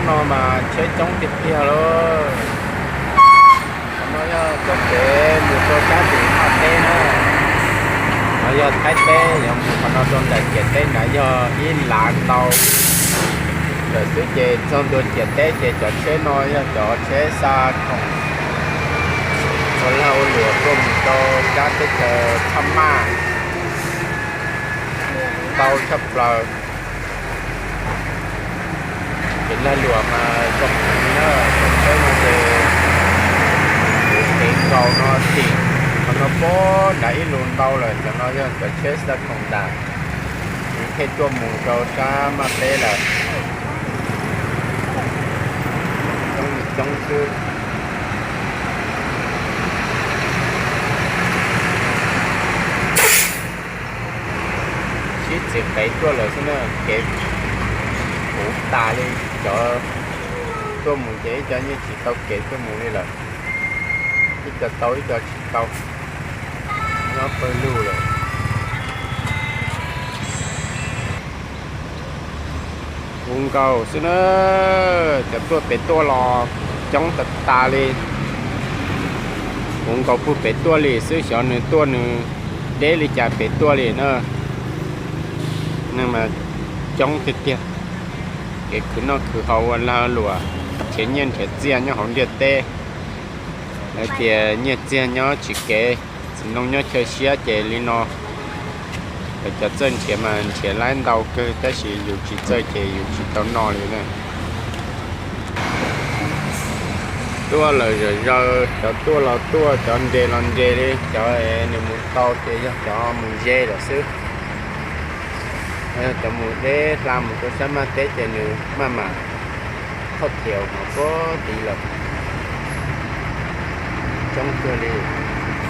No mas tsheb coob tiag tiag lawm. Qhov no yog txoj kev mus rau sab tim Thaib teb na. No yog Thaib teb, yog mus qhov no rau nram ciam teb nrad yog ib lav ntau lawm xwb ces txog ntua ciam teb ces cov tsheb no yog cov tsheb xa khoom ua lag ua luam tuaj mus rau sab teb chaws Thaj Maj ntau tshaj plaws. Ces lag luam mas zoo heev na, cov tsheb no ces kev nkaus no tim, qhov no puag nrad ib lus ntau lawm, cov no yog cov tsheb xa khoom nram, nws thiaj tuaj mus rau sab Maj teb lawm. Coob li coob xwb. Sib txiv qev tuaj lawm xwb na, kev puv tas li, cov tuaj mus ces ib co yeej tsis tau kev tuaj mus li lawm, ib co tau ib co tsis tau, nyob pawg lug lawm. Puv nkaus xwb na, cov tuaj pem tuaj los coob tas tas li. Puv nkaus puag pem tuaj li xwb, xyov nws tuaj nws deb li cas pem tuaj li na. Neeg mas coob tiag tiag. Kev khwv noj khwv haus ua lag luam, nrhiav nyiaj nrhiav txiaj nyob hauv ntiaj teb. Lawv tias nyiaj txiag nyob tsis kev, txiv ntoo nyob chaw siab ces li no. Lawv cov txawj nrhiav mas nrhiav laib ntau kawg tab sis yus tsis txawj ces yus tsis tau noj li na. Tuaj lawm zom zaws, cov tuaj los tuaj, cov nres los nres li, cov nws mus tau ces yog cov mus ze lawm xwb. Cov mus deb hla mus rau sab Maj teb ces nws maj mam thauj thiaus mus puag tid lawm. Coob kawg li,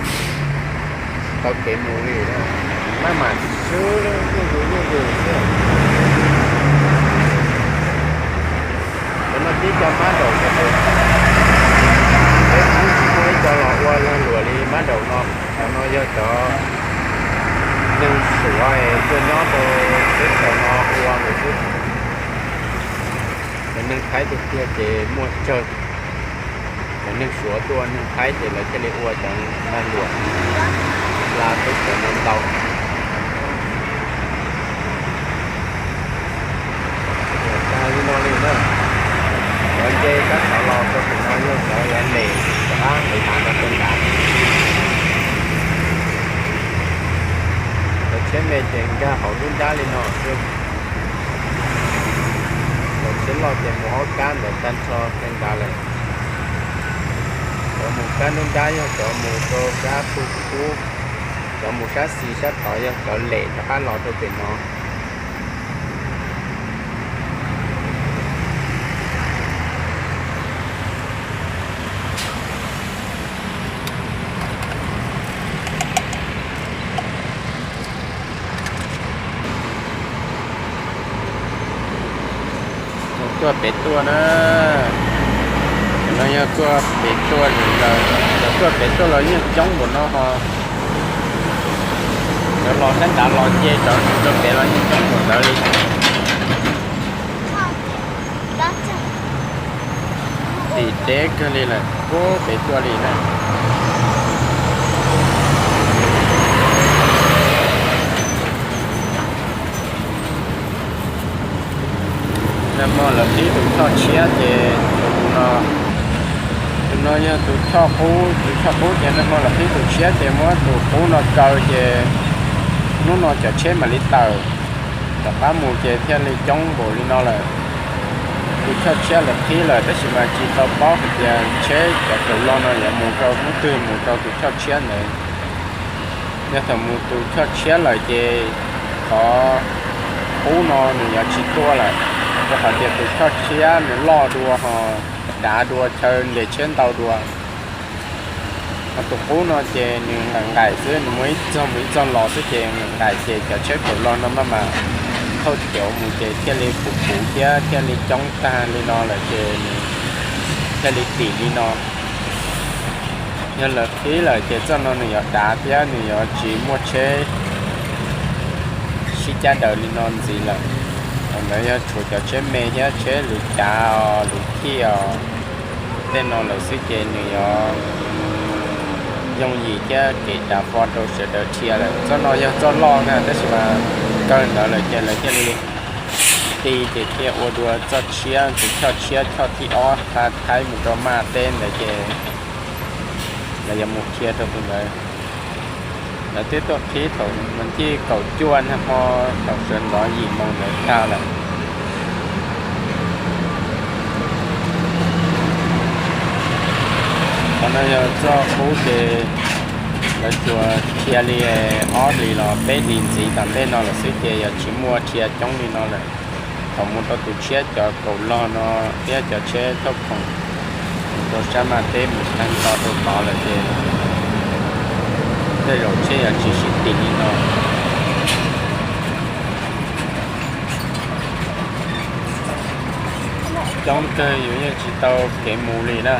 tsis tau kev mus li, maj mam swb, nyuj zus nyuj zus xwb. Cov no tib co mab daum, peb kuj tsis muaj ib co los ua lag luam li mab daum no. Cov no yog cov neeg Suav tuaj nyob rau teb chaws no ua lawm xwb. Cov neeg Thaib tiag tiag ces muaj tsawg. Cov neeg Suav tuaj ua neeg Thaib ces lawv thiaj li ua cov lag luam hla teb chaws no ntau. Tag li no li na, cov nce sab tod los rau pem no yog cov lem rov qab nqis hav no rau nrad. Cov tsheb me ces nkag hauv nruab nrab li no xwb. Cov tsheb loj ces mus ob kab ntawd tag nrho rau nrad lawm. Cov mus kab nruab nrab yog cov mus rau sab Phu Kub, cov mus sab xis sab tod yog cov lem rov qab los rau pem no. Tuaj pem tuaj na, no yog tuaj pem tuaj li ntawd, cov tuaj pem tuaj los yeej coob npaum no ho. Cov los sab nrad los nce rov rau pem los yeej coob npaum ntawd li. Tim deb kawg li lawm, puag pem tuaj li na. Nag hmo lawv qhib tus choj tshiab ces tus no, tus no yog tus choj qub, tus choj qub ces nag hmo lawv qhib tus tshiab ces muab tus qub no kaw ces hnub no cov tsheb mam li tawm rov qab mus ces thiaj li coob npaum li no lawm. Tus choj tshiab lawv qhib lawm tab sis mas tsis tau paub hais tias tsheb cov kawm log no yuav mus rau hnub twg mus rau tus choj tshiab ntawd. Yog thaum mus tus choj tshiab lawm ces qhov qub no nws yuav tsis tuaj lawm, rau qhov tias tus choj tshiab nws loj dua ho dav dua chaw ntes tsheb ntau dua. Ho tus qub no ces nws nqaim nqaim xwb, nws muaj ib txog mus ib txog los xwb ces nqaim nqaim ces cov tsheb kawm log no maj mam thauj thiav mus ces thiaj li puv puv thiab thiaj li coob tag li no lawm ces nws thiaj li tim li no. Yog lawv qhib lawm ces txoj no nws yuav dav thiab nws yuav tsis muaj tsheb sib cab daws li no ntxiv lawm. Ntawd yog tshuav cov tsheb me thiab tsheb luv cav os, luv khij os, tej no lawm xwb ces nws yog yooj yim thiab kev dav fo rau sawv daws dhia lawm. Txoj no yog txoj loj na, tab sis mas kawg ntawd lawm ces lawv thiaj li ti ces thiaj ua dua txoj tshiab, tus choj tshiab choj thib ob thaib mus rau Maj teb ntawd ces lawv yuav mus dhia rau tus ntawd. Lawv twb tuaj qhib thaum vas thij kaum cuaj nag hmo, thaum sawv ntxov yim moos ntawd tag lawm. Qhov no yog txoj qub ces lawv tsuas dhia li ob hlis los peb hlis ntxiv tom ntej no lawm xwb ces yog tsis muaj dhia coob li no lawm. Thaum mus rau tus tshiab cov kaum log no thiab cov tsheb thauj khoom mus rau sab Maj teb mus tag nrho rau tod lawm ces tej zaum tsheb yog tsis sib tim li no. Coob kawg yus yeej tsis tau kev mus li na,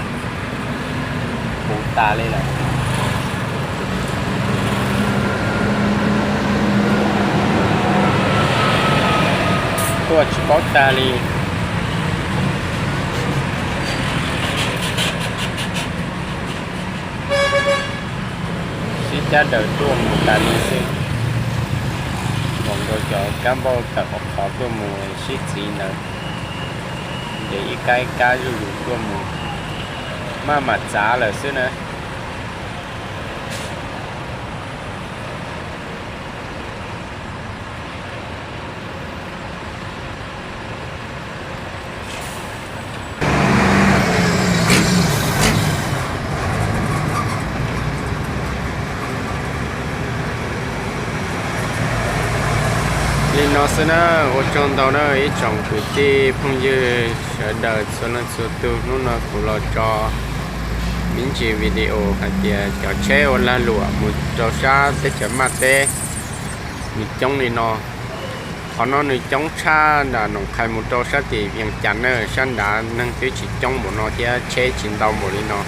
puv tas li lawm. Tuaj tsis paub tag li. Sib cab daws tuaj mus tas li xwb. Nkaus rau cov kab npauj tawm qhov qhov tuaj mus sib txiv ntawd, ces ib kab ib kab zuj zus tuaj mus, maj mam txav lawm xwb na. Li no xwb na, ua tsaug ntau na ib tsoom kwv tij phooj ywg sawv daws txhua leej txhua tus. Hnub no kuv los tso me ntsis video hais tias cov tsheb ua lag luam mus rau sab teb chaws Maj teb, nws coob li no. Qhov no nws coob tshaj nram Noom Qhais mus rau sab tim Vias Cas na, sab nrad neeg twb tsis coob npaum no thiab tsheb tsis ntau npaum li no.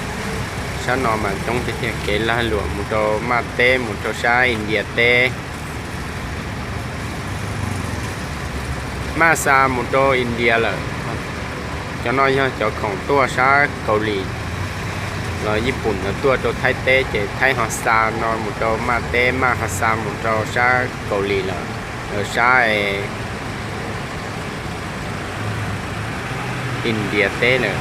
Sab no mas coob tiag tiag, kev lag luam mus rau Maj teb mus rau sab India teb. Maj xa mus rau India lawm. Cov no yog cov khoom tuaj sab Kaus Lim los Yij Pum no tuaj rau Thaib teb, ces Thaib ho xa no mus rau Maj teb, Maj ho xa mus rau sab Kaus Lim lawm, sab India teb lawm.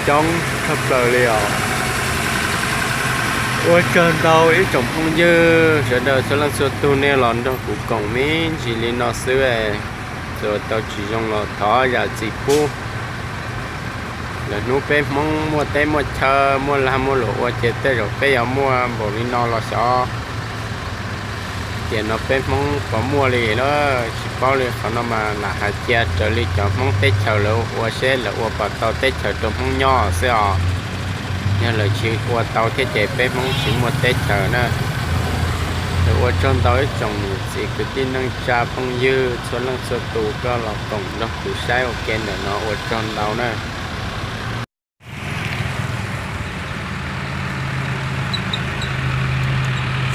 Coob tshaj plaws li os. Ua tsaug ntau ib tsoom phooj ywg sawv daws txhua leej txhua tus nej los nrog kuv koom me ntsis li no xwb. Txawm tau tsis zoo los thov zam txim pub. Lwm hnub peb Hmoob muaj teb muaj chaw, muaj lag muaj luam ua ces tej zaum peb yuav muaj npaum li no los xyov. Tiam no peb Hmoob puas muaj li na, tsis paub li. Qhov no mas lam hais cia raws li cov Hmoob teb chaws lawv ua seb lawv ua puas tau teb chaws rau Hmoob nyob xwb os. Yog lawv tsis ua tau thiab ces peb Hmoob tsis muaj teb chaws na. Lawv ua tsaug ntau ib tsoom niam txiv kwv tij neej tsa phooj ywg txhua leej txhua tus koj los koom nrog kuv saib ua ke ntawm no, ua tsaug ntau na.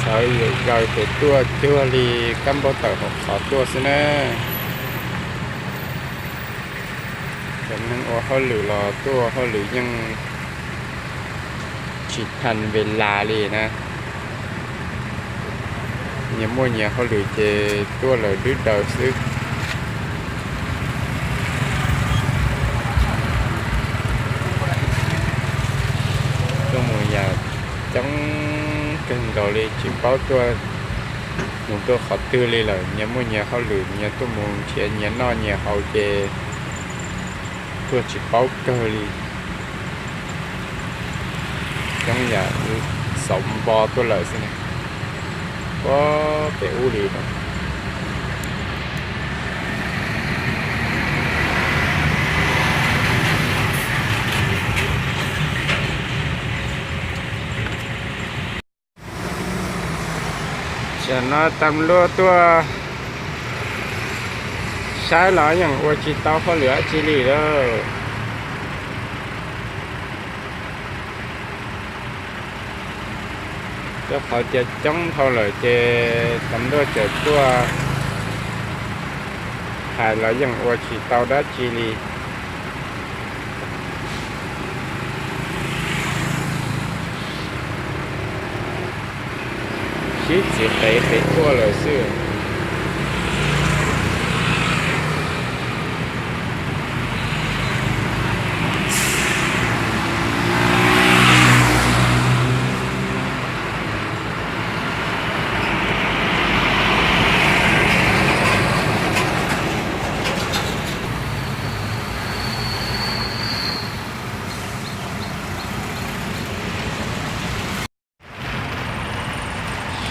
Txhawv yam zaws ces tuaj cuag li kab npauj tawm hauv qhov tuaj xwb na. Cov neeg ua hauj lwm los tuaj ua hauj lwm yeej tsis thas ve las li na. Nyias muaj nyias hauj lwm ces tuaj lawm dwb daws xwb. Tuaj mus yam coob kawg nkaus li, tsis paub tuaj mus tuaj qhov twg li lawm. Nyias muaj nyias hauj lwm, nyias tuaj mus nrhiav nyias noj nyias haus ces tuaj tsis paub kawg li. Coob yam xauv npo tuaj lawm xwb na. Puag pem ub li no. Tam no tas luaj tuaj saib los yeej ua tsis tau hauj lwm dab tsi li lawm. Rau qhov tias coob dhau lawm ces tas ntuj txawm tuaj hais los yeej ua tsis tau dab tsi li. Sib txiv qev pem tuaj lawm xwb.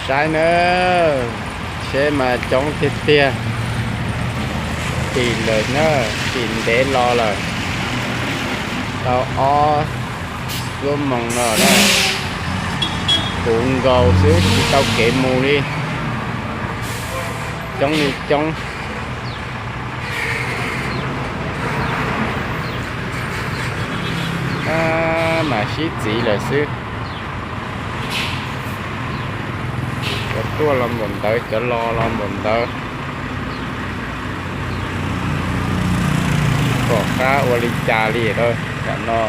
Saib na, tsheb mas coob tiag tiag. Tim lawm na, tim ntev los lawm, tau ob xuab moos no na, puv nkaus xwb tsis tau kev mus li, coob li coob. Mas sib txiv lawm xwb. Cov tuaj los npaum ntawd, cov los los npaum ntawd, tsis pom qab ua li cas li lawm tam no.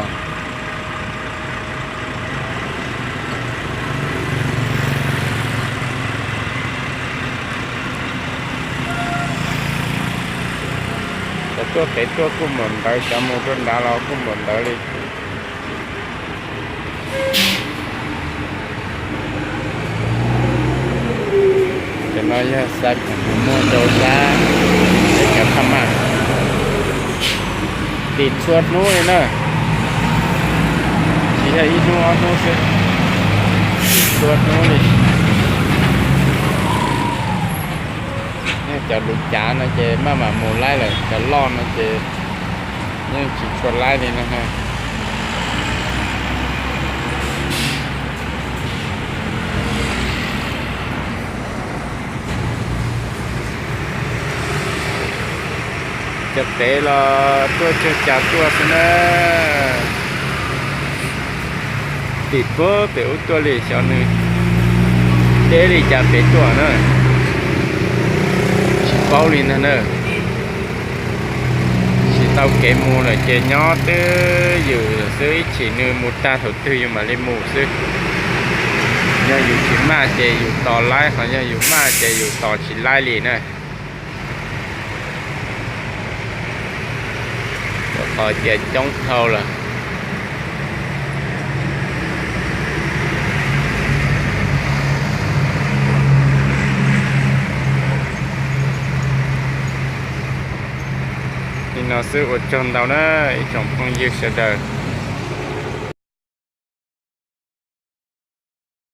Cov tuaj pem tuaj kuj npaum ntawd, cov mus rau nrad los kuj npaum ntawd li. Cov no yog xa khoom mus muag rau sab teb chaws Phaj Maj. Tim txhua hnub li na, tsis yog ib hnub ob hnub xwb, tim txhua hnub li. Cov luv cav no ces maj mam mus laib lawm, cov loj no ces yeej tsis tshua laib li no. Cov pem los tuaj tsuag cas tuaj xwb na. Tim puag pem ub tuaj li xyov nws deb li cas pem tuaj na, tsis paub li ntag na. Tsis tau kev mus lawm ces nyob twb yws xwb, ib chim nws mus tag thaum twg yus mam li mus xwb. Yog yus tsis maj ces yus tos laib, ho yog yus maj ces yus tos tsis laib li na. Rau qhov tias coob dhau lawm. Li no xwb ua tsaug ntau na ib tsoom phooj ywg sawv daws.